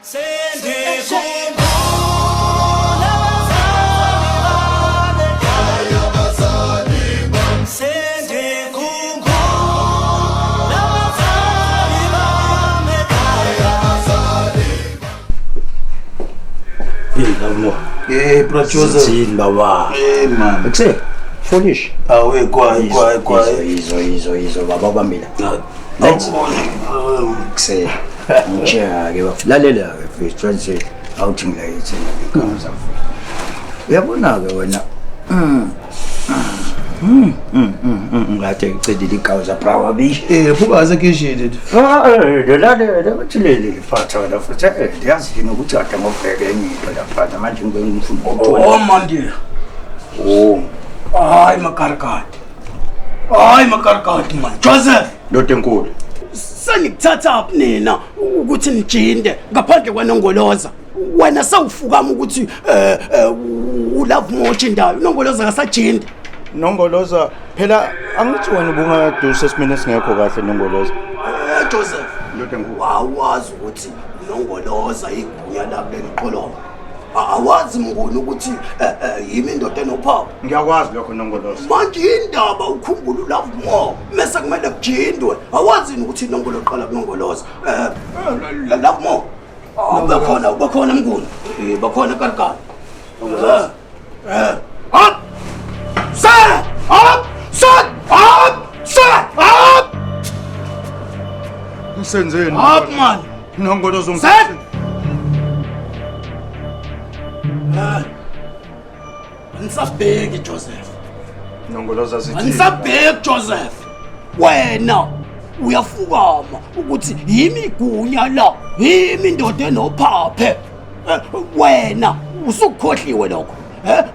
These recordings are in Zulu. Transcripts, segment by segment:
Hey, Lamo. Hey, bro Joseph. Sithini baba? Hey man. Ekuse. Folish. Awe kwayi kwayi kwayi. Izo izo izo baba bambila. Let's kuse. Ngitshela ke baba. Lalela ke mfethu nje awuthi ngilayethe ngegama zakho. Uyabona ke wena. Ngathi ngicedile igawuza bra wabi. Eh, phuba asekhishini. Ah, lalela bathi leli liphatha wena futhi ndiyazi yini ukuthi kade ngobheke enye into lapha manje ngibe ngifuna ukuthola. Oh manje. Oh, Hayi makarikati. Hayi makarikati man. Joseph, ndoda enkulu. senikuthatha up nina ukuthi nijinde ngaphandle kwanongoloza. Wena sewufukama ukuthi ulove more indawo. Unongoloza kasajinde. Nongoloza phela angithi wena ubungadusa esimeni esingekho kahle Nongoloza. Joseph, Ndoda enkulu. awazi ukuthi nongoloza igunya lami leliqolobo. Awazi mnguni ukuthi yimi indoda enophapha. Ngiyakwazi lokho Nongoloza. Manje indaba ukhumbula ulove more mese kumele kujindwe. Awazi yini ukuthi inombolo oqala kunongoloza. Love more. Bakhona bakhona mnguni. Bakhona karikari. Up! Set! Up! Set! Up! Set! Up! Msenzeni. Up man! Nongoloza Set! Anisabheki Joseph. Nongoloza sithi. Anisabheki Joseph. Wena uyafukama ukuthi yimi igunya la, yimi indoda enophaphe. Wena usukhohliwe lokho.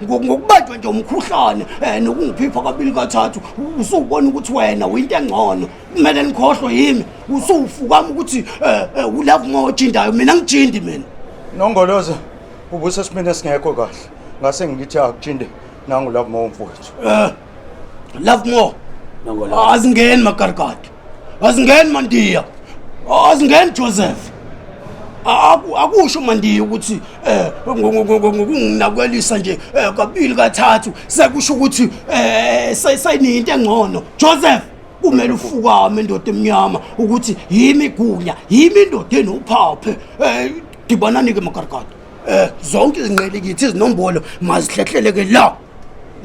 Ngokubanjwa nje umkhuhlane nokungiphipha kabili kathathu usubona ukuthi wena uyinto engcono. Kumele nikhohlwe yimi. Usufukama ukuthi ulove more ojindayo, mina ngijindi mina. Nongoloza ubusa esimeni esingekho kahle. Ngase ngithi akujinde nangu love more mfowethu. Love more. Azingeni makarikati. Azingeni Mandiya. Azingeni Joseph. Akusho Mandiya ukuthi ngokunginakwelisa nje kabili kathathu sekusho ukuthi seyinento engcono. Joseph kumele ufukame indoda emnyama ukuthi yimi igunya, yimi indoda enophaphe. Dibanani ke makarikati. Zonke izinqelikithi izinombolo mazihlehleleke la.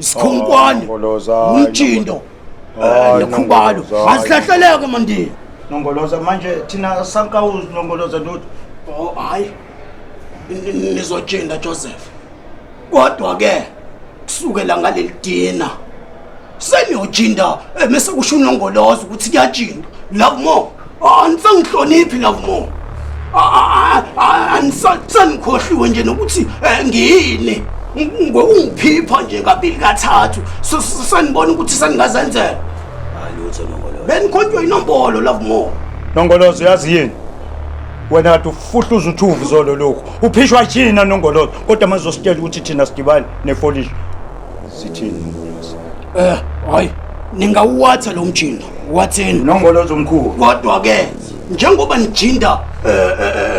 Isikhonkwane. Nongoloza, hayi, Umjindo. Hayi, Nekhubalo. Nongoloza, hayi. Azihlahleleke Mandiya. Nongoloza manje thina sankawuzi Nongoloza lutho. Oh hayi. Nizojinda Joseph. Kodwa ke kusukela ngaleli dina seniyojinda mase kusho unongoloza ukuthi kuyajinda. Love more. Anisangihloniphi love more. Anisanikhohliwe nje nokuthi ngiyini. Ngokungiphipha nje kabili kathathu senibona ukuthi seningazenzela. Lutho Nongoloza. Benikhonjwe inombolo love more. Nongoloza uyazi yini? Wena kade ufuhluza uthuvu zolo lokhu. Uphishwa yini Nongoloza? Kodwa manje uzositshela ukuthi thina sidibane nefolish. Sithini Nongoloza? Hayi ningawuwatha lo mjindo. Wathini? Nongoloza omkhulu. Kodwa ke njengoba nijinda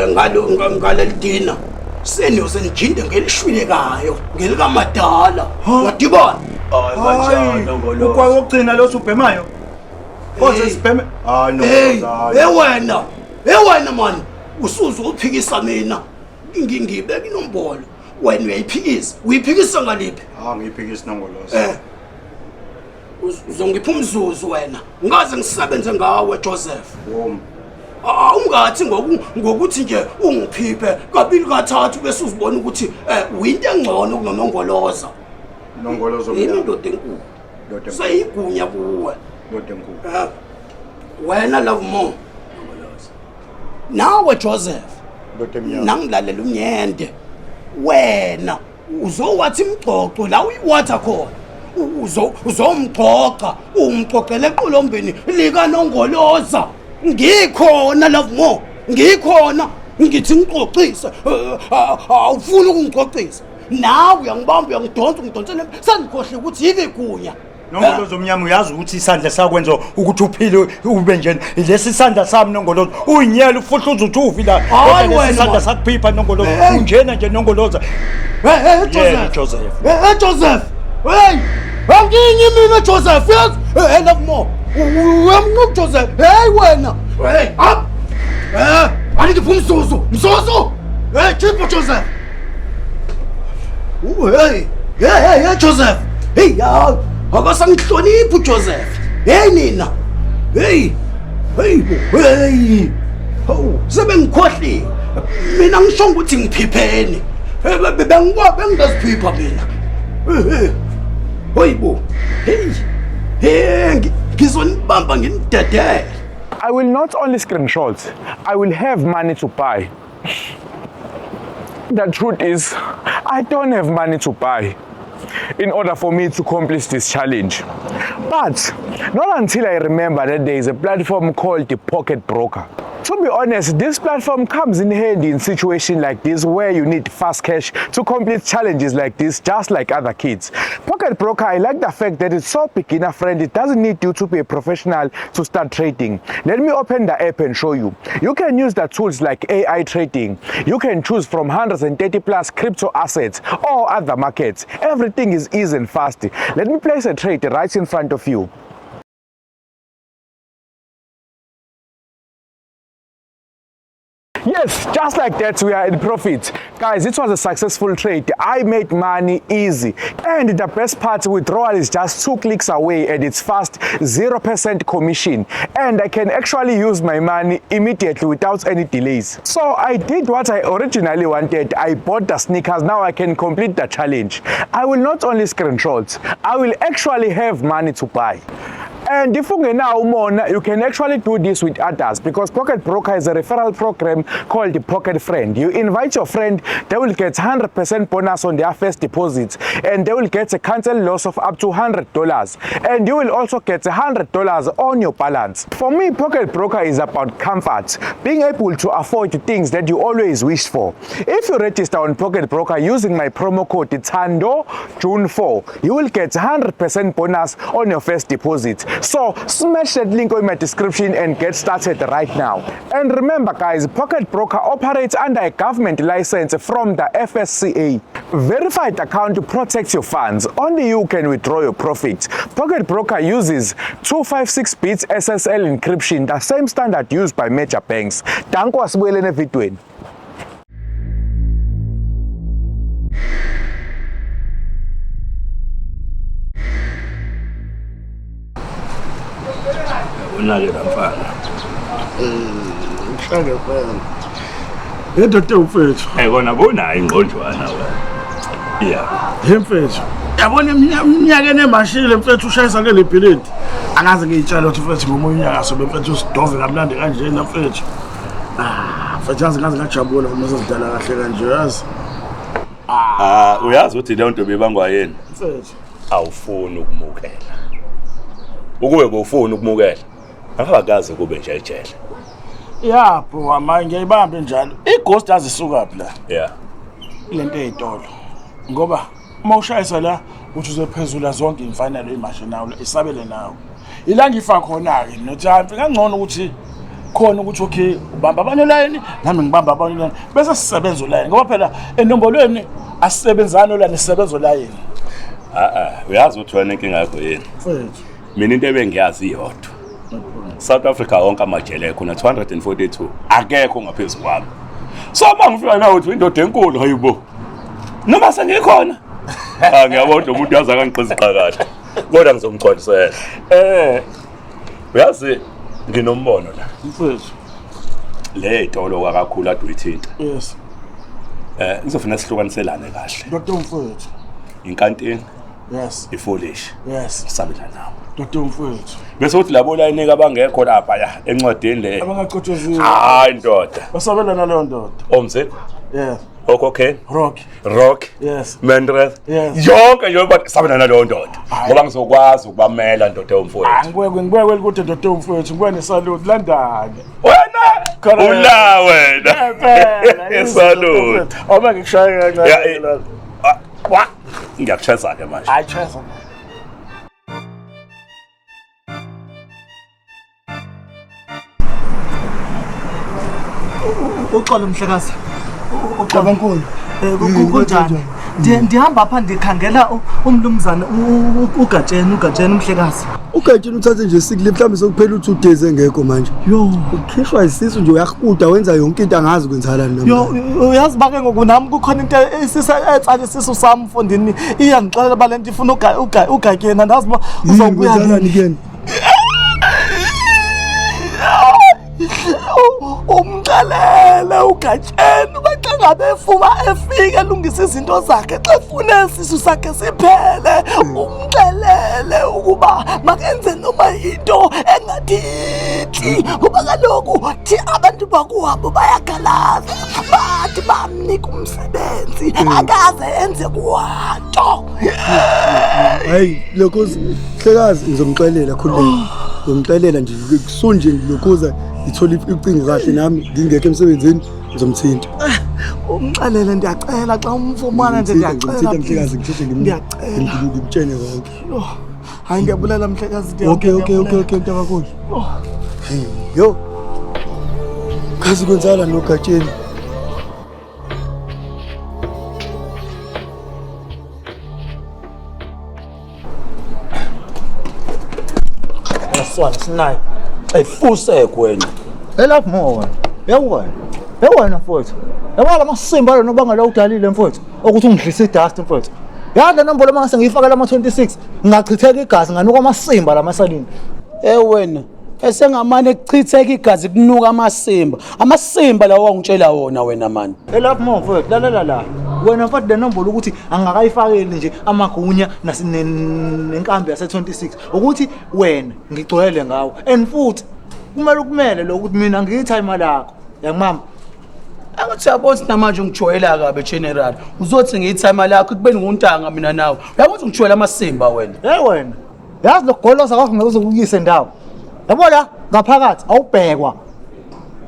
ngalo ngaleli dina seniyoze nijinde ngelishwilekayo ngelikamadala. Wadibana? Hayi kanjani Nongoloza. Ukwazi ukugcina lo subhemayo? Koze sibheme. Hayi Hey, Nongoloza. hayi. hey wena. Hey wena man, usuzophikisa mina. Ngibeka inombolo. Wena uyayiphikisa. Uyiphikisa ngaliphi? Ah ngiyiphikisa Nongoloza. Uzongipha umzuzu wena. Ngaze ngisebenze ngawe Joseph. Wom. Ungathi ngokuthi nje ungiphiphe kabili kathathu bese uzibona ukuthi uyinto engcono kunonongoloza. Nongoloza. Yini indoda enkulu? Ndoda enkulu. Seyigunya kuwe. Ndoda enkulu. Wena love more. Nawe Joseph. Ndoda emnyama. Nangilalela unyende. Wena uzowathi imgcoco la uyiwatha khona. Uzomgcoca, umgcocele eqolombeni likaNongoloza. Ngikhona love more. Ngikhona ngithi ngixoxise. Awufuni ukungixoxisa. Nawe uyangibamba uyangidonsa ungidonsela. Sengikhohle ukuthi yini igunya. Nongolozo omnyama uyazi ukuthi isandla sakwenza ukuthi uphile ube njena. Lesi sandla sami Nongolozo uyinyela ufuhluza uthuvi la. Hayi Kodwa lesi wena, sandla man. sakuphipha Nongolozo. Hey. Unjena nje Nongoloza. Hey, hey, Yena Joseph. Joseph. Hey, hey, Joseph. Hey. Anginyi mina Joseph. Yes. Hey, love more. Uyamnqoba Joseph. Hey wena. Hey, up. Eh, angithi umsusu. Msusu. Hey, chipho Joseph. Hey. Hey, hey, hey Joseph. Hey, ya. Akasangihloniphi uJoseph. Hey nina. Hey. Hey bo. Hey. Hawu, sebengikhohliwe. Mina ngisho ukuthi ngiphipheni. Eh, bengikwa bengingaziphipha mina. Eh, eh. Hayibo. Hey. Hey, ngizonibamba nginidedele. I will not only screenshot, I will have money to buy. The truth is, I don't have money to buy in order for me to complete this challenge. But not until I remember that there is a platform called the PocketBroker. To be honest, this platform comes in handy in situations like this where you need fast cash to complete challenges like this, just like other kids. PocketBroker, I like the fact that it's so beginner friendly. It doesn't need you to be a professional to start trading. Let me open the app and show you. You can use the tools like AI trading. You can choose from 130 plus crypto assets or other markets. Everything is easy and fast. Let me place a trade right in front of you. Yes, just like that, we are in profit. Guys, it was a successful trade. I made money easy. And the best part, withdrawal is just 2 clicks away and it's fast, 0% commission. And I can actually use my money immediately without any delays. So I did what I originally wanted. I bought the sneakers. Now I can complete the challenge. I will not only screenshot, I will actually have money to buy. And if ungenawo umona, you can actually do this with others because PocketBroker is a referral program called the Pocket Friend. You invite your friend, they will get 100% bonus on their first deposit and they will get a cancel loss of up to $100. And you will also get $100 on your balance. For me, PocketBroker is about comfort, being able to afford the things that you always wished for. If you register on PocketBroker using my promo code THANDO June 4, you will get 100% bonus on your first deposit. So smash that link in my description and get started right now. And remember guys, PocketBroker operates under a government license from the FSCA. Verified account protects your funds. Only you can withdraw your profit. PocketBroker uses 256 bits SSL encryption, the same standard used by major banks. Danko asibuyeleni evidweni. Unake la mfana. Mhlanga mfana. Yindoda mfethu. Eh kona bonayo ingqonjwana wena. Yeah. Hey mfethu. Yabona eminyakeni emashile mfethu ushayisa leli bhilidi. Angaze ngiyitshela ukuthi mfethu ngomunye unyaka sobe mfethu usidove kamnandi kanjena mfethu. Ah, mfethu yazi ngaze ngajabula uma sesidlala kahle kanje yazi. Ah, uyazi ukuthi leyo nto bebangwa yini? Mfethu. Awufuni ukumukela. Ukube bowufuna ukumukela. Angabakaze kube nje ejele. Ya bro, manje ngiyayibamba njalo. I-ghost azisuka phi la? Yeah. Lento eyitolo. Ngoba uma ushayisa la uthi uzophezula zonke imfanelo imashe nawe isabele nawe. Ila ngifa khona ke nothi hayi kangcono ukuthi khona ukuthi okay ubamba abanye line nami ngibamba abanye line bese sisebenza line ngoba phela enombolweni asisebenzani line sisebenza line. Ah uyazi ukuthi wena inkinga yakho yini? Mfethu. Mina into ebengiyazi iyodwa. South Africa wonke amajele khona 242 akekho ngaphezulu kwami. So uma ngifika nawe uthi indoda enkulu hayibo. Noma sengikhona. Ah ngiyabona umuntu yazi akangiqiziqa kahle. Kodwa ngizomgcwalisela. Uyazi nginombono la. Mfethu. Le itolo kakhulu ade uyithinta. Yes. Ngizofuna sihlukaniselane kahle. Dr. Mfethu. Inkantini. Yes. Ifolish. Yes. Sabela nawe. Dr. Mfethu. Bese uthi labo line abangekho lapha ya encwadini le. Abangacothoziwe. Hayi ndoda. Basabela naleyo ndoda. Omze. Yeah. Okay. Rock. Rock. Yes. Mendreth. Yes. Yonke nje but sabela naleyo ndoda. Ngoba ngizokwazi ukubamela ndoda yomfowethu. Angibeke kwelikude ndoda yomfowethu ngibe nesalute London. Wena ula wena. Salute. Awube ngikushaya kancane. Wa. Ngiyakucheza ke manje. Hayi cheza. Uxolo mhlekazi. Uxolo. Babankulu. Kunjani? Ndihamba apha ndikhangela umlumzana uGatsheni, uGatsheni umhlekazi. UGatsheni uthathe nje sick leave, mhlawumbe sekuphela u-2 days engekho manje. Yo. Ukhishwa isisu nje, uyahuda, wenza yonke into, angazi kwenzakalani nami. Yo, uyazi ba ke ngoku nami kukhona into esisa etsala isisu sami mfondini, iyangixelela uba le nto ifuna uGatyeni, andazi uba Yini, uzawubuya kwenzakalani nini. kuyena? Umxelele uGatsheni uba xa ngabe efuma efike elungisa izinto zakhe, xa efuna esisu sakhe siphele, umxelele ukuba makenze noma yinto engathithi, ngoba kaloku thi abantu bakuwabo bayakhalaza, bathi bamnika umsebenzi akaze enze kwanto. Hayi, lokhuza hlekazi, ngizomxelela, khululeka. Ngizomxelela nje kusunje, lokhuza ngithola ucingo kahle nami ngingekho emsebenzini, ngizomthinta. Umxelele, ndiyacela, xa umfumana nje, Ngizomthinta ndiyacela. mhlekazi, ngisheshe Ndiyacela. ngimtshene konke. Yho, hayi, ndiyabulela mhlekazi. Okay, mntabakhulu. Hey, yo. Kazi kwenzakala noGatsheni. Yaswana sinayo. Efusek wena. Elapho mo wena. Yawena. Yawena mfowethu. Yabona lamasimba lona obangela udalile mfowethu. Ukuthi ungidlise idust mfowethu. Yazi le nombolo mangase ngiyifakele ama-26 ngingachitheka igazi nganuka amasimba lamasalini. Wena esengamane kuchitheka igazi kunuka amasimba. Amasimba lawo wangitshela wona wena mani. Elapho mo mfowethu, lalela la. Wena mfowethu, le nombolo ukuthi angakayifakeli nje amagunya nenkambi yase-26 ukuthi wena ngigcwele ngawo, and futhi kumele ukumele lokhu ukuthi mina ngiyithayima lakho, yangimama. Angathi uyabona ukuthi namanje ungijwayela kabi general. Uzothi ngiyithayima lakho kubeni nguntanga mina nawe. Uyabona ukuthi ngijwayela amasimba wena. Hey wena, yazi lokugoloza kwakho ngeke uze kuyise ndawo. Yabo la ngaphakathi awubhekwa,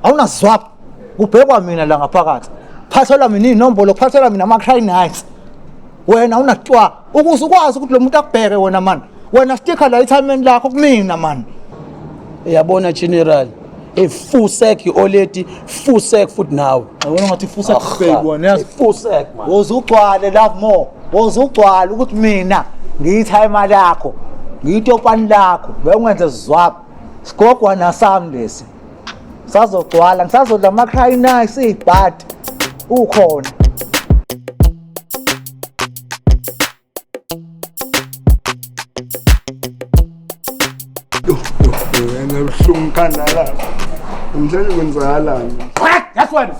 awunazwapha, kubhekwa mina la ngaphakathi. Phathelwa mina iy'nombolo, kuphathelwa mina ama-cry nights. Wena awunatwa ukuze ukwazi ukuthi lo muntu akubheke wena mani. Wena stikha la ithayimeni lakho kumina mani. Uyabona general. Efusek ioledi, fusek futhi nawe. Yabona ngathi fusek baby wena, yazi. Fusek man. Woze ugcwale love more, woze ugcwale ukuthi mina ngiyithayima lakho, ngiyitopani lakho, bengenze zwapha. Sigogwana sami lesi. Sazogcwala, ngisazodla ama-cry nights ibhadi. Ukhona. Wena buhlungu khanda la. Namhlanje kwenzakalani? That's one.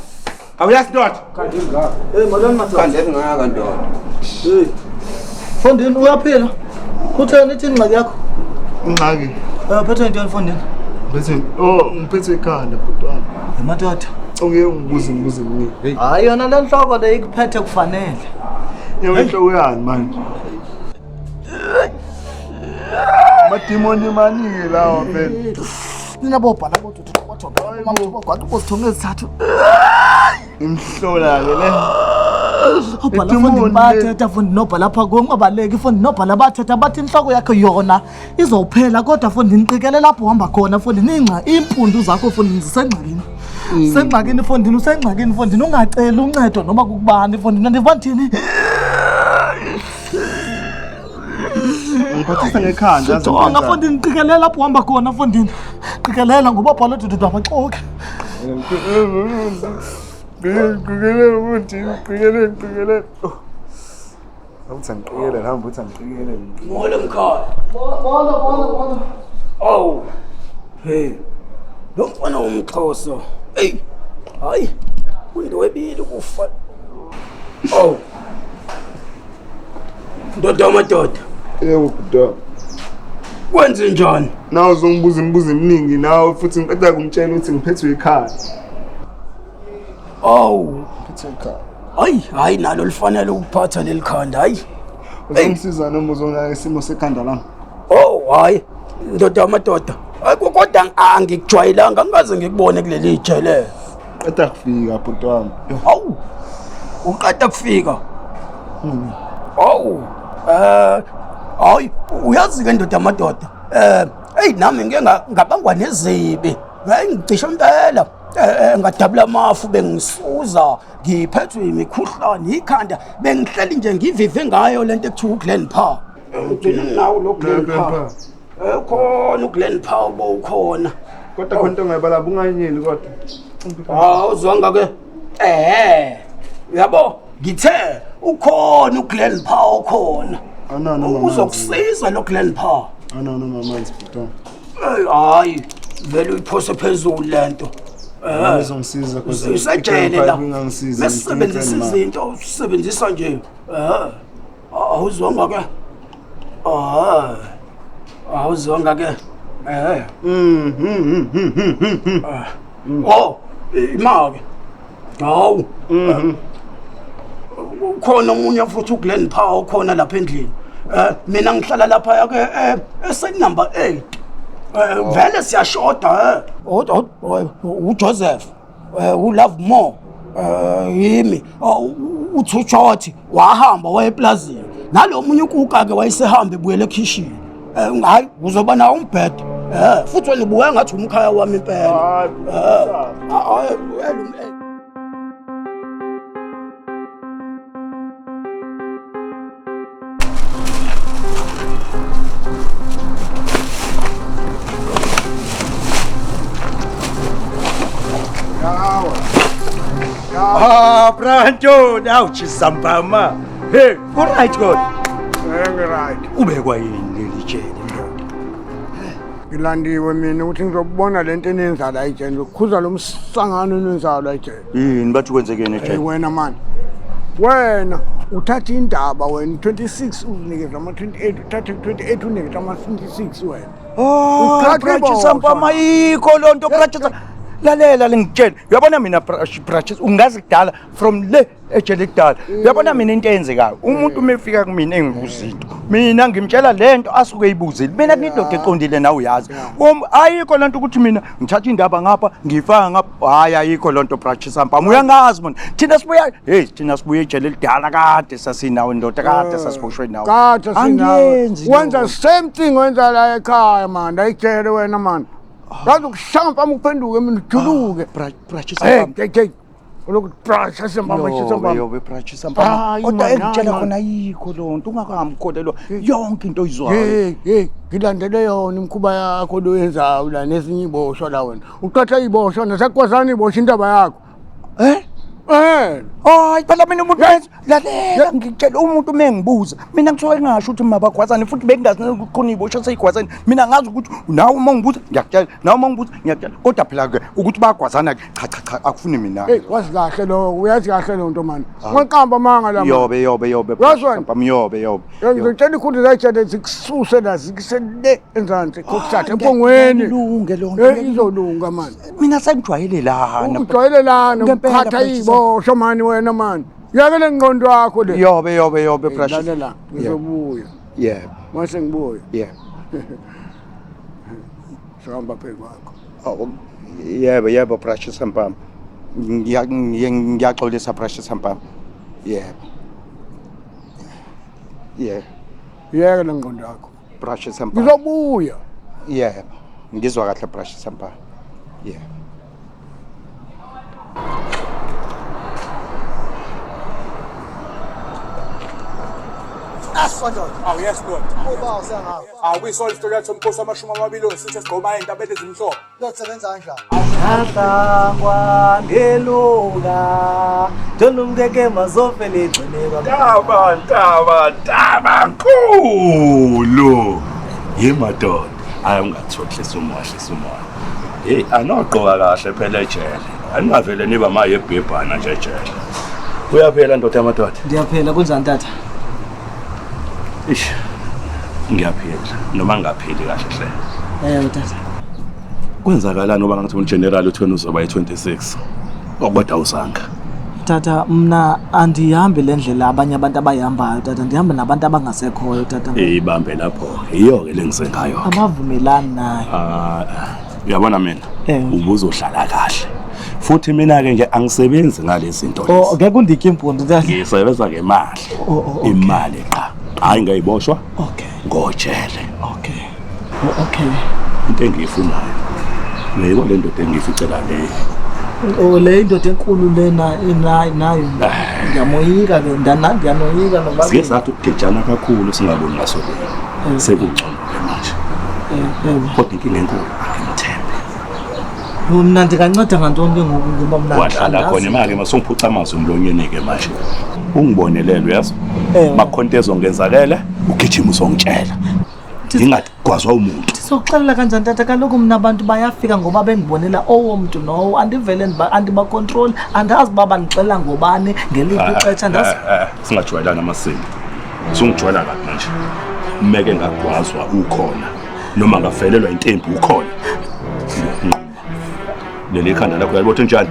Awuyazi ndoda. Hey molweni madoda. Khanda elingaka ndoda. Hey. Mfondini uyaphila? Kutheni, ithini ingxaki yakho? Ingxaki. Uphethwe yintoni mfondini? Ngiphethe, oh, ngiphethe ikhanda bhuti wami. Madoda. Ungeke ungibuze imibuzo eminingi. Hey, Hayi, yona le nhloko le ikuphethe kufanele. yebo, inhloko yani manje. Amadimoni maningi lawa phela. Nina bobhala bodudu bogwaqa bozithongo ezithathu. Imhlola ke le. Obhala Idimoni mfondini le. bathetha mfondini, nobhala apha kuwe ungabaleki mfondini, nobhala bathetha bathi inhloko yakho yona izophela, kodwa mfondini qikelela lapho uhamba khona mfondini, ingxa iimpundu zakho mfondini zisengxakini. Usengxakini mfondini, usengxakini mfondini, ungaceli uncedo noma kukubani mfondini, andiva ndithini. Ngiphathisa ngekhanda yazi. Jonga mfondini, qikelela lapho uhamba khona mfondini. Qikelela ngoba bhala dudu abaxoki. Qikelele ukuthi qikelele qikelele. Awuthi angiqikelele, hamba uthi angiqikelele. Molo mkhaya. Molo, molo, molo. Awu. Hey. Lo mfana womxhosa. Hey. Hayi. Undwebile ukufa. Awu. Ndoda madoda. Yebo bhuti wami. Kwenze njani? Nawe uzongibuza imibuzo eminingi nawe futhi, ngiqeda kumtshela ukuthi ngiphethwe ikhanda. Awu. Ngiphethwe ikhanda. Hayi, hayi, nalo lifanele ukuphatha leli khanda, hayi. Uzongisiza noma uzonaka isimo sekhanda lami? Oh, hayi. Ndoda amadoda. Hayi, kodwa angikujwayelanga, angikaze ngikubone kuleli jele. Qeda kufika bhuti wami. Yo. Hawu. Uqeda kufika. Awu. Hayi, uyazi ke ndoda amadoda. Hey, nami ngike ngabangwa nezibi. Hayi, ngicishe impela. Ngadabula amafu bengisuza ngiphethwe imikhuhlane ikhanda bengihleli nje ngivive ngayo lento ekuthiwa uGlen Park. Ugcina nawo lo Glen Park. Khona uGlen Park bowukhona. Kodwa khona into ongayibala bungayinyeli kodwa. Hawu uzwanga ke. Uyabo ngithe ukhona uGlen Park ukhona. Uzokusiza lo Glen Park. Anana mamanzi bhuti. Hayi vele uyiphose phezulu lento. Izongisiza cause usejele la. Mesebenzisa izinto usebenzisa nje. Awuzwanga ke. Awuzwanga ke. Oh, imake. Hawu. Ukhona omunye futhi uGlen Power ukhona lapha endlini. Mina ngihlala lapha ke esel number 8. Vele siyashoda uJoseph uLove More yimi uThutshothi wahamba waye eplazini nalo munye ukuka ke wayesehambe ebuyele ekhishini. Hayi uzoba nawo umbhede. Futhi wena ubuka ngathi umkhaya wami impela. Ah, Branjo, now chisambama. Hey, all right God. Right. Ubekwa yini leli jele ndoda? Ngilandiwe mina ukuthi ngizobona lento enenza la ejele, ukukhuza lo msangano enenza la ejele. Yini bathi kwenzekeni ejele? Hey wena man. Wena uthatha indaba wena 26 uzinikeza ama 28, uthatha 28 unikeza ama 26 wena. Oh, Brachisambama ayikho lonto Brachisa. Lalela lengitshela. Uyabona mina Brachis ungazi kudala from le ejele kudala. Uyabona mina into eyenzekayo. Umuntu uma efika kumina engibuza into, mina ngimtshela lento asuke eyibuzile. Mina kunendoda eqondile nawe uyazi. Ayikho lento ukuthi mina ngithatha indaba ngapha ngiyifaka ngapha. Hayi ayikho lonto Brachisambama. Uyangazi mina. Thina sibuya hey thina sibuye ejele lidala kade sasinawe ndoda kade sasiboshwe nawe. Kade sinawe. Wenza same thing wenza la ekhaya man. Ayijele wena man. Kaze ukushamba uphenduke mina ujuluke. Brachisambama. Hey hey. Ulokhu Brachisambama Brachisambama. Yobe Brachisambama. Kodwa engitshela khona ayikho lonto ungakamkholelwa yonke into oyizwayo. Hey hey ngilandele yona imikhuba yakho lo yenzayo la nezinye iboshwa la wena. Uqatha iboshwa nasekwazana iboshwa indaba yakho. Hayi phela mina umuntu lalela ngitshela umuntu uma engibuza mina ngithiwa engasho ukuthi mabagwazane futhi bengingazi ukuthi khona iboshwa seyigwazane. Mina ngazi ukuthi nawe uma ngibuza ngiyakutshela, nawe uma ngibuza ngiyakutshela, kodwa phela ke ukuthi bagwazana ke cha cha cha akufuni mina. Hey wazi kahle lo, uyazi kahle lo nto mani. Unqamba amanga la. Yobe yobe yobe. Yobe yobe. Ngizotshela ikhulu zayitshela zikususe la zikusele enzansi kokusatha empongweni. Ilunge lo nto. Izolunga mani. Mina sengijwayele lana. Ujwayele lana uphatha iboshwa mani wena mani. Yake le ngqondo yakho le. Yobe yobe yobe Precious. Lalela ngizobuya. Yebo. Mase ngibuya. Yebo. Sihamba phezu kwakho. Oh yebo yebo Precious Mpama. Ngiyaxolisa Precious Mpama. Yebo. Yebo. Yeke le ngqondo yakho. Precious Mpama. Ngizobuya. Yebo. Ngizwa kahle Precious Mpama. Yebo. Oh yes Lord. Uba usengapha. Awuyisona isitori yakho somkhosi wamashumi amabili onesitha sigqoma into abethe ezimhlophe. Losebenza kanjani? Ahlangwa ngeluka Ndolumkeke mazofele igxileka. Taba taba taba nkulu. Yemadoda. Hayi ungathohlisa umoya hlisa umoya. Hey anogqoka kahle phela ejele. Aningavele niba maye ebhebhana nje ejele. Uyaphela ndoda yamadoda. Ndiyaphela kunjani tata? Ish. Ngiyaphila noma ngingaphili kahle hle. Tata. Kwenzakalani ngoba ngathi uGeneral uthi wena uzoba yi26. Kodwa usanga. Tata mna andihambi le ndlela abanye abantu abayihambayo tata, ndihamba nabantu abangasekhoyo tata. Ibambe lapho. Iyo ke lengisengayo. Abavumelani nayo. Uyabona mina ubuzohlala kahle. Futhi mina ke nje angisebenzi ngalezi zinto lezi. Oh ngeke undike impundu tata. Ngisebenza ngemali. Imali qha. Hayi ngayiboshwa. Okay. Ngojele. Okay. Okay. Into engiyifunayo. Yebo le ndoda engiyificela le. Oh, le indoda enkulu lena nayo ngiyamoyika ke ndiyanoyika noba Sike sathi ukugejana kakhulu singaboni ngaso le. Sekungcono ke manje. Kodwa inkinga enkulu angimthembe. Mna ndinganceda ngantoni ke ngoku ngoba mna Wahlala khona imali masongiphuca amazwi emlonyeni ke manje. Ungibonelele uyazi. Makhonto ezongenzakele ugijima uzongitshela. Ngingagwazwa umuntu. Ndizokuxelela kanjani tata kaloku mna abantu bayafika ngoba bendibonela owo mntu nowo andivele andibakontroli andazi uba bandixelela ngobani ngeliphi ixesha andazi. Singajwayelana amasimo. Sungijwayela kabi manje. Meke ngagwazwa ukhona noma ngavelelwa intembi ukhona. Leli khanda lakho yalibotha njani?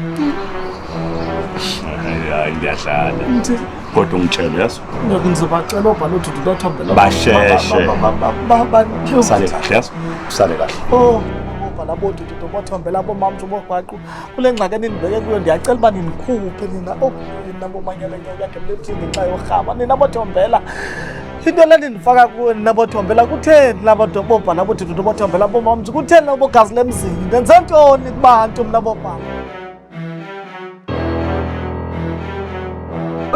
Hayi ngiyadlala. Kodwa ungitshele yazi. Ngizobacela obhala ududu lothombela. Basheshe. Sale kahle yazi. Sale kahle. Oh, obhala bodudu bothombela bomamtsho bogwaqu. Kule ngxaki enindibeke kuyo ndiyacela uba ninikhuphe nina. Oh, nina bomanyela nyawo yakhe ngenxa yorhaba. Nina bothombela. Into le nindifaka kuyo nina bothombela kutheni laba bobhala bodudu bothombela bomamtsho kutheni labo gazi lemzini. Ndenze ntoni kubantu mna bobhala?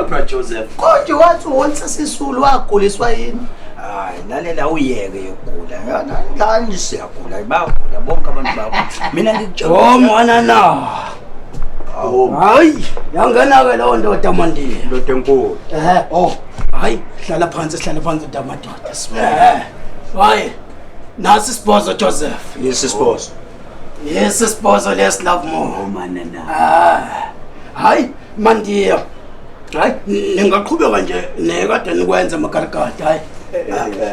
Bra Joseph, kodwa wathi wonke sisulu waguliswa yini? Hayi, lalela uyeke yokugula. Lani siyagula, bayagula bonke abantu bakho. Mina ngikutshela. Oh mwana na. Hayi, yangena ke leyo ndoda Mandiya. Ndoda enkulu. Oh, hayi, hlala phansi, hlala phansi ndamadoda. Hayi. Nasi isibhozo Joseph. Yesi isibhozo. Yesi isibhozo lesi love more. Oh mwana na. Hayi, Mandiya. Hayi, ningaqhubeka nje nekade nikwenza amagarigadi hayi.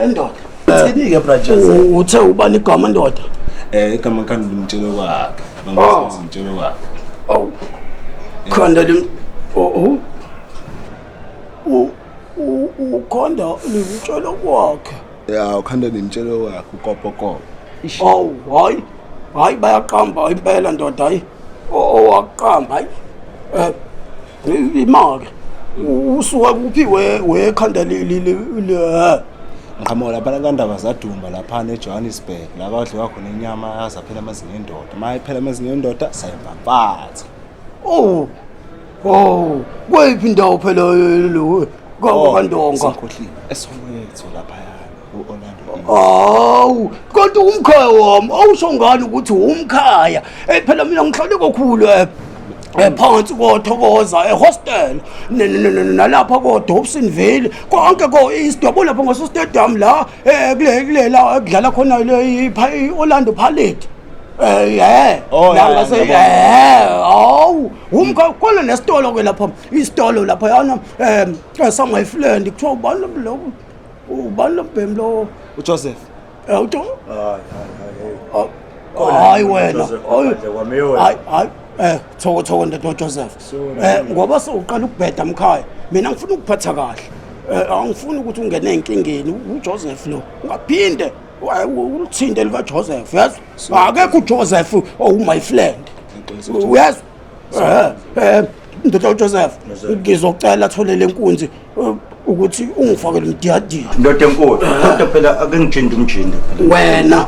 Ndoda. Uthini-ke Bra Joseph? Uthe ubani igama ndoda? Igama khanda limtshelo kwakhe. Bangasenza umtshelo kwakhe. Oh. Khanda lim oh. Ukhanda limtshelo kwakhe. Ya, ukhanda limtshelo kwakhe ukopokopo. Oh, hayi. Hayi bayaqamba impela ndoda hayi. Owaqamba hayi. Imake usuka kuphi wekhanda le Ngiqhamuka lapha kaNdaba zaduma lapha eJohannesburg la badliwa khona inyama yazaphela amazinyo endoda. Mayiphela amazinyo endoda sayimbampatha. Oh. Oh, kweyiphi indawo phela lo kaNdonga? Sikhohliwe eSoweto lapha uOrlando. Awu, kodwa umkhaya wami awusho ngani ukuthi umkhaya? Phela mina ngihlale kakhulu phansi koThokoza ehostel nalapha ko Dobsonville konke ko East yabo lapha ngase stadium la kule la ekudlala khona le Orlando Pirates. La ngase awu umkhaya khona nesitolo ke lapha isitolo lapha yana sangayifland kuthiwa ubani lo ubani lo bhem lo uJoseph. Ujo hayi wena hayi hayi thoko thoko ndoda Joseph ngoba sewuqala ukubheda mkhaya mina ngifuna ukuphatha kahle angifuni ukuthi ungene enkingeni uJoseph lo ungaphinde ulithinte lika Joseph yazi akekho uJoseph oh my friend uyazi ndoda uJoseph ngizocela athole lenkunzi ukuthi ungifakele umdiyadiya Ndoda enkulu. Kodwa phela ake ngijinde umjinde phela. Wena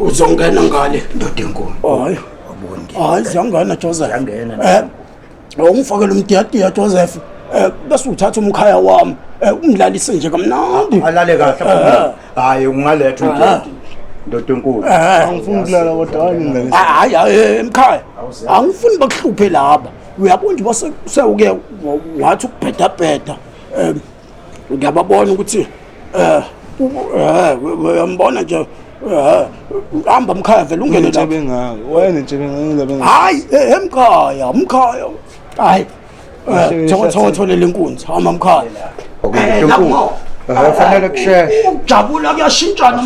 uzongena ngale ndoda enkulu. Hayi. Hayi ziyangena Joseph. Ziyangena. Ungifakele umdiyadiya Joseph bese uthatha umkhaya wami umlalise nje kamnandi. Alale kahle. Hayi ungaletha umdiyadiya. Ndoda enkulu. Angifuni ukulala kodwa hayi ngingane. Hayi hayi emkhaya. Angifuni bakuhluphe laba. Uyabona nje sewuke wathi ukubhedabheda ngiyababona ukuthi uyambona nje hamba mkhaya vele ungene lapha. Wena nje ngeke. Hayi emkhaya mkhaya. Hayi thole lenkunzi hamba mkhaya. Fanele kusheshe. Ukujabula kuyashintshana.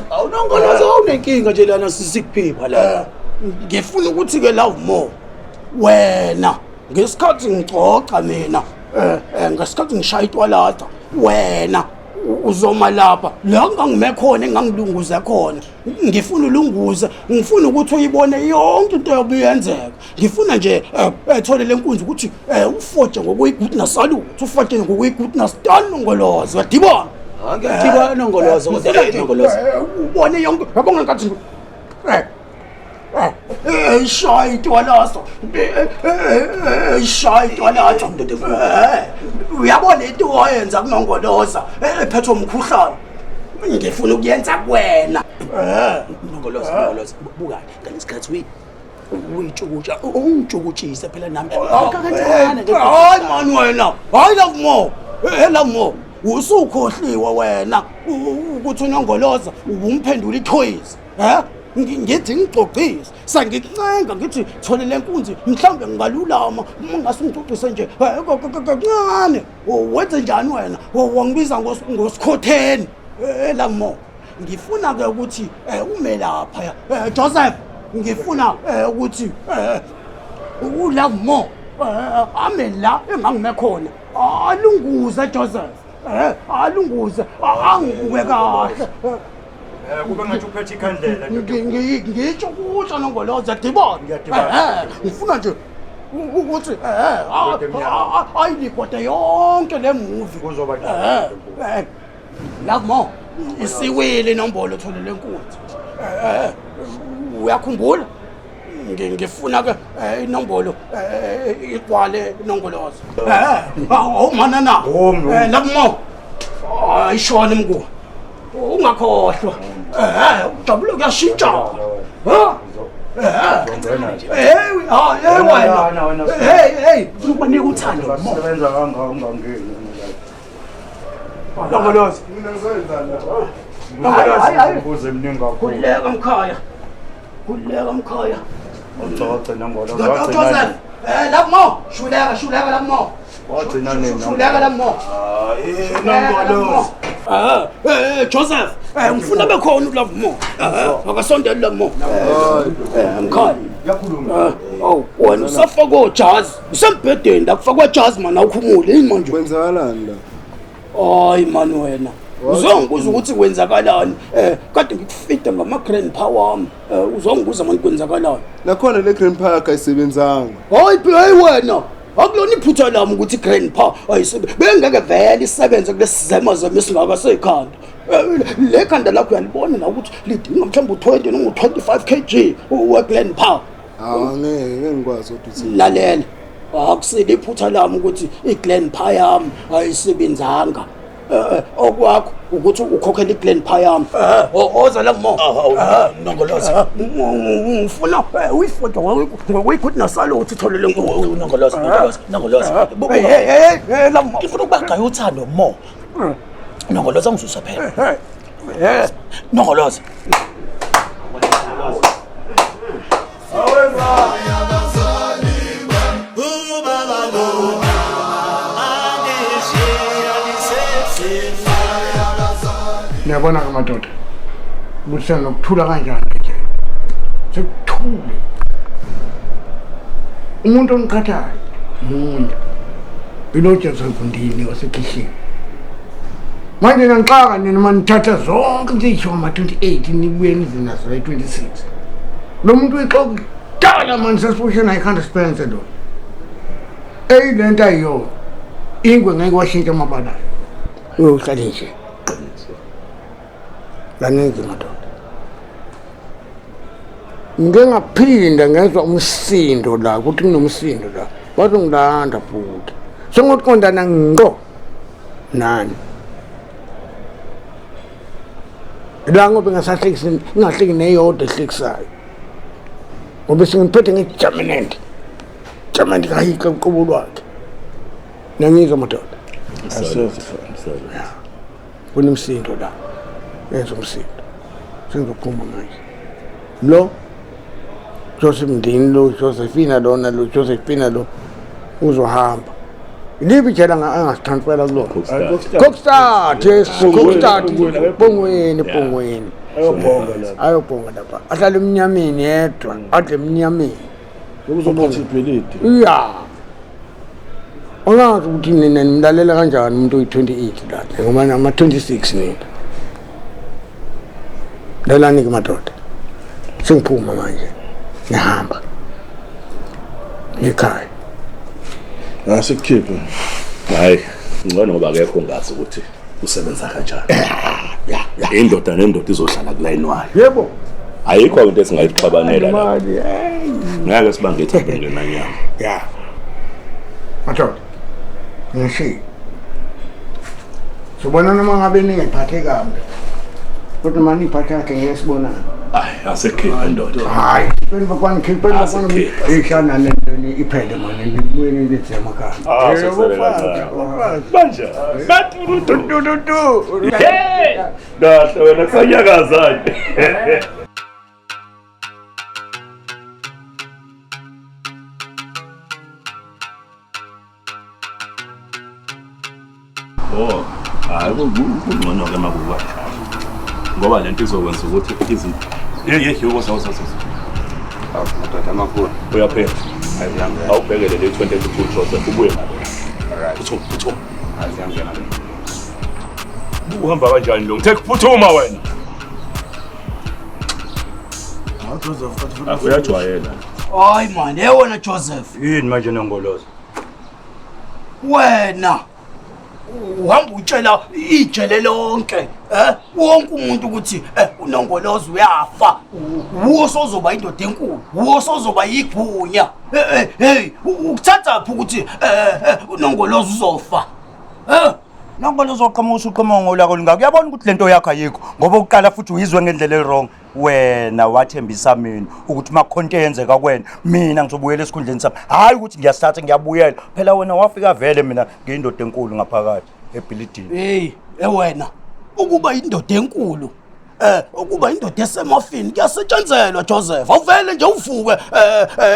Awunongoloza awunenkinga nje lana sisikuphipha la. Ngifuna ukuthi ke love more. Wena ngesikhathi ngigcoca mina ngesikhathi ngishaya itwalata wena uzoma lapha la ngangime khona engangilunguze khona ngifuna ulunguze ngifuna ukuthi uyibone yonke into yobuyenzeka ngifuna nje ethole lenkunzi ukuthi ufoje ngokuyi-goodness salute ufoje ngokuyi-goodness tanongolozo yadibona ngiyadibona nongolozo kodwa nongolozo ubone yonke yabona nkathi Eyishaya intwalazo. Eyishaya intwalazo ndoda. Uyabona into oyenza kunongoloza ephethwe umkhuhlane. Ngifuna ukuyenza kuwena. Nongoloza, Nongoloza, buka ngalesikhathi uyitshukutsha, ungitshukutshise phela nami. Kancane nje. Hayi mani wena. Hayi la mo. La mo. Usukhohliwe wena ukuthi unongoloza ubumphendula ithoyizi. Ngithi ngigcogcise sangikuncenga ngithi thole le nkunzi mhlawumbe ngingalulama uma ngase ungigcogcise nje kancane. Wenze njani wena? Wangibiza ngosikhotheni. La mo. Ngifuna ke ukuthi ume lapha. Joseph, ngifuna ukuthi uLove More ame la engangime khona. Alunguze Joseph. Alunguze angibuke kahle. Kube ngathi uphethe ikhandlela. Ngitsho kutsha Nongoloza dibona. Ngifuna nje ukuthi ayilikwade yonke le movie. Kuzoba Love More. Isiwile inombolo thole lenkunzi. Uyakhumbula? Ngifuna ke inombolo igcwale Nongoloza. Awumana na. Love More. Ayishona imku. Ungakhohlwa. Ujabule kuyashintsha. Ha? Hey, wena. Hey, hey, ukubanika uthando. Sebenza kangaka ungangeni. Nongoloza. Mina ngizoyenzani la? Hayi. Imibuzo eminingi kakhulu. Khululeka mkhaya. Khululeka mkhaya. Ucoce Nongoloza. Joseph, Love More, shuleka, shuleka Love More. Wagcina nini? Shuleka Love More. Nongoloza. Joseph, ngifuna bekhona uLove More. Akasondeli Love More. Mkhaya. Yakhuluma. Oh, wena usafakwa ojazi. Usembhedeni la kufakwa jazi mana ukhumule yini manje? Kwenzakalani la? Hayi mani wena. Uzongibuza ukuthi kwenzakalani? Kade ngikufida ngama grandpa wami. Uzongibuza manje kwenzakalani? Nakhona le grandpa yakho ayisebenzanga. Hayi hayi wena. Akulona iphutha lami ukuthi grandpa ayisebenze. Bengeke vele isebenze kulesizema zami esingaka sekhanda. Le khanda lakho uyalibona na ukuthi lidinga mhlawumbe u20 noma u25 kg we grandpa. Angeke ngikwazi ukuthi Lalela. Akusile iphutha lami ukuthi igrandpa yami ayisebenzanga. Okwakho ukuthi ukhokhela igrandpa yami. Oza la mo. Nongoloza. Ngifuna uyifoto ngokuyigoodness salo ukuthi uthole le nkunzi. Nongoloza, Nongoloza, Nongoloza. Hey, hey, la mo. Ngifuna ukubagaya uthando mo. Nongoloza ngizuzwa phela. Nongoloza. Niyabona-ke madoda ukuthi senokuthula kanjani nje. Sekuthule. Umuntu oniqhathayo munye. Ilo Joseph Ndini wasekhishini. Manje nangixaka nina uma nithatha zonke zisho ama-28 nibuye nize nazo ayi-26. Lo muntu uyixoka kudala manje sesibushe naye ikhanda Spencer lo. Eyilento ayiyona. Ingwe ngeke washintsha amabala ayo. Uyohlale nje. Kaningi madoda. Ngike ngaphinda ngezwa umsindo la ukuthi kunomsindo la. Bazongilanda futhi. Sengoqondana ngqo nani. La ngoba ngingasahlekisi ngingahleki neyodwa ehlekisayo. Ngoba sengiphethe ngejaminent. Jaminent kaHitler uqobo lwakhe. Nangizwa madoda. Kunomsindo la. Yenza umsindo. Sengizophuma manje. Lo Joseph Ndini lo Josephina lona lo Josephina lo uzohamba. Iliphi ijele angasithantfela kulona? Kokstad, yes, Kokstad. Bongweni, Bongweni. Ayobhonga lapha. Ayobhonga lapha. Ahlale emnyameni yedwa, adle emnyameni. Uzophatha ibhilidi. Ya. Angazi ukuthi nina nimlalela kanjani umuntu oyi-28 la ngoba nama-26 nina. Lalani ke madoda. Sengiphuma manje. Ngihamba. Ngekhaya. Asikukhiphe. Hayi, ngcono ngoba akekho ongazi ukuthi usebenza kanjani. Indoda nendoda izohlala kulayini wayo. Yebo. Ayikho into esingayixabanela la. Mali, hey. Ngeke sibange ithambo ngenanyama. Ya. Madoda. Ngisho. Sobona noma ngabe ningiphathe kabi. Kodwa manje iphathe kahle ngeke sibonane. Hayi, asekhipha ndoda. Hayi, phela bakwana ishana lento iphele manje nibuye nithi emakhaya. Ah, manje. Baturutututu. Hey! Kahle wena kusanyakaza nje. Oh, hayi kungcono ke makuba ngoba lento izokwenza ukuthi izinto hey uko sawu. Madoda amakhulu. Uyaphela. Awubhekele le 22 Joseph ubuye nalo. Alright. Phuthuma. Aziyangena le. Uhamba kanjani lo? Ngithe phuthuma wena. Hawu Joseph, uyajwayela. Hayi man, hey wena Joseph. Yini manje Nongoloza? Wena uhamba utshela ijele lonke wonke umuntu ukuthi uNongoloza uyafa, uwo sozoba indoda enkulu, uwo sozoba yigunya. Hey, ukuthatha phi ukuthi uNongoloza uzofa? Nongoloza uqhamuka usuqhamuka ngolako lungaka. Uyabona ukuthi lento yakho ayikho ngoba uqala futhi uyizwe ngendlela e-wrong. Wena wathembisa mina ukuthi makhonto eyenzeka kuwena mina ngizobuyela esikhundleni sami. Hayi ukuthi ngiyasithatha ngiyabuyela. Phela wena wafika vele mina ngiyindoda enkulu ngaphakathi ebhilidini. Hey, wena ukuba indoda enkulu ukuba indoda esemafini kuyasetshenzelwa Joseph. Awuvele nje uvuke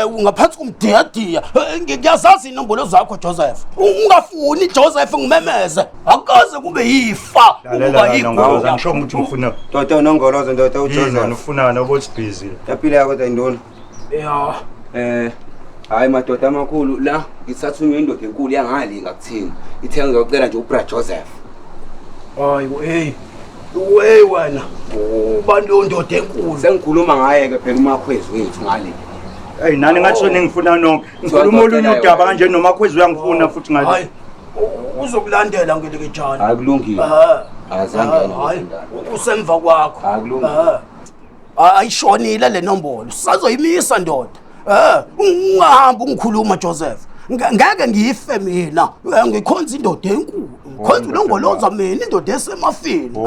ungaphansi kumdiyadiya. Ngiyazazi inombolo zakho Joseph. Ungafuni Joseph ngimemeze. Akukaze kube yifa ukuba yigunya. Ngisho ukuthi ngifuna Ndoda uNongoloza ndoda uJoseph. Ufuna nokuthi busy. Yaphila yakho indona. Yeah. Hayi madoda amakhulu la ngithathunywe indoda enkulu yangale ngakuthini. Ithe ngizocela nje uBra Joseph. Hayi hey. Wey wena ubantu ondoda enkulu. Sengikhuluma ngaye ke phela uMakhwezi wethu ngale. Hey nani ngathi ningifuna nonke. Ngikhuluma olunye udaba kanje noMakhwezi uyangifuna futhi ngale. Hayi uzokulandela ngelekejana. Hayi kulungile. Azangena. Hayi usemva kwakho. Hayi kulungile. Ayishonile le nombolo. Sazoyimisa ndoda. Ungahamba ungikhuluma Joseph. Ngeke ngife mina. Ngikhonza indoda enkulu. Ngikhonza uNongoloza mina indoda esemafini.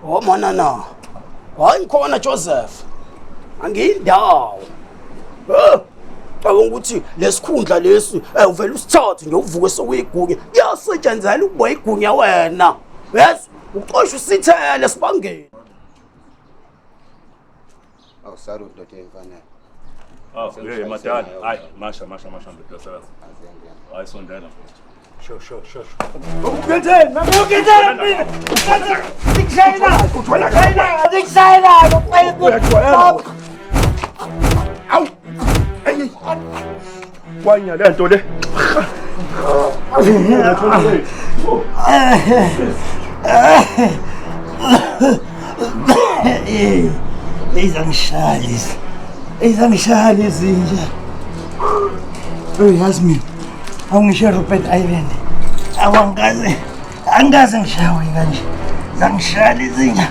Oh mana na. Hayi ngikhona Joseph. Angiyindawo. Cabanga ukuthi lesikhundla lesi uvela usithathe nje uvuke sokuyigunya. Kuyasetshenzela ukuba igunya wena. Yes, uxosha usithele sibangeni. Awusaru ndoda emfanele. Oh, hey madala. Hayi, masha ndoda sebenza. Hayi sondela mfowethu. Sho. Ukenzeni? Ukenzeni mina? Ngikushayela. Awu. Kwanya le nto le. Izangishaya izinja. Uyazi mina awungisho Rupert Island. Angikaze ngishawe kanje. Zangishaya izinja.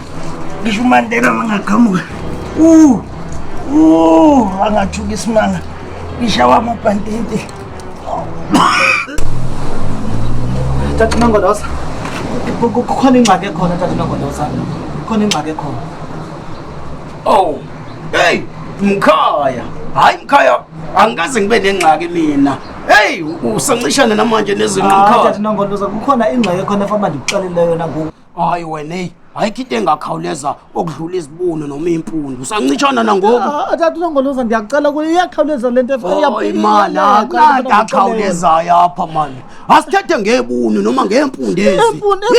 Ngisho uMandela mangaqhamuka. Angathuka isimanga. Ngishawa amabhantente. Tata Nongoloza. Kukhona ingxaki ekhona Tata Nongoloza. Kukhona ingxaki ekhona. Oh. Hey, mkhaya. Hayi mkhaya, angikaze ngibe nengxaki mina. Hey, usancishana namanje nezinto mkhaya. Tata Nongoloza, kukhona ingxaki ekhona efana ndikuxelele yona ngoku. Hayi wena hey, ayikho into engakhawuleza okudlula izibuno noma impundu. Usancishana nangoku. Tata Nongoloza ndiyakucela kuye iyakhawuleza lento efana imali akakhawulezayo apha mani. Asithethe ngebunu noma ngempundu ezi.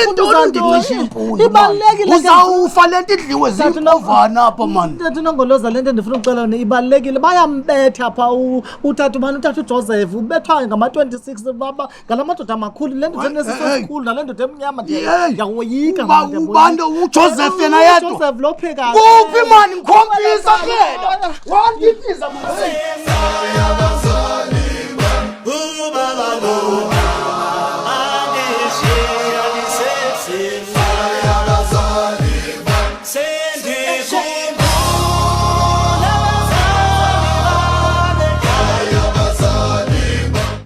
Intoni ndincisha impundu. Ibalulekile uzawufa lento idliwe zinkovana apha mani. Tata Nongoloza lento endifuna ukucela yona ibalulekile. Bayambetha pha utata ubani utata uJoseph ubethwa ngama-26 baba ngalamadoda amakhulu le ndoda enesikhulu nale ndoda emnyama ndiyawoyika. Ubani uJoseph yena yedwa? uJoseph lo phekayo. Kuphi mani ngikhombisa phela. Wangiphiza mani.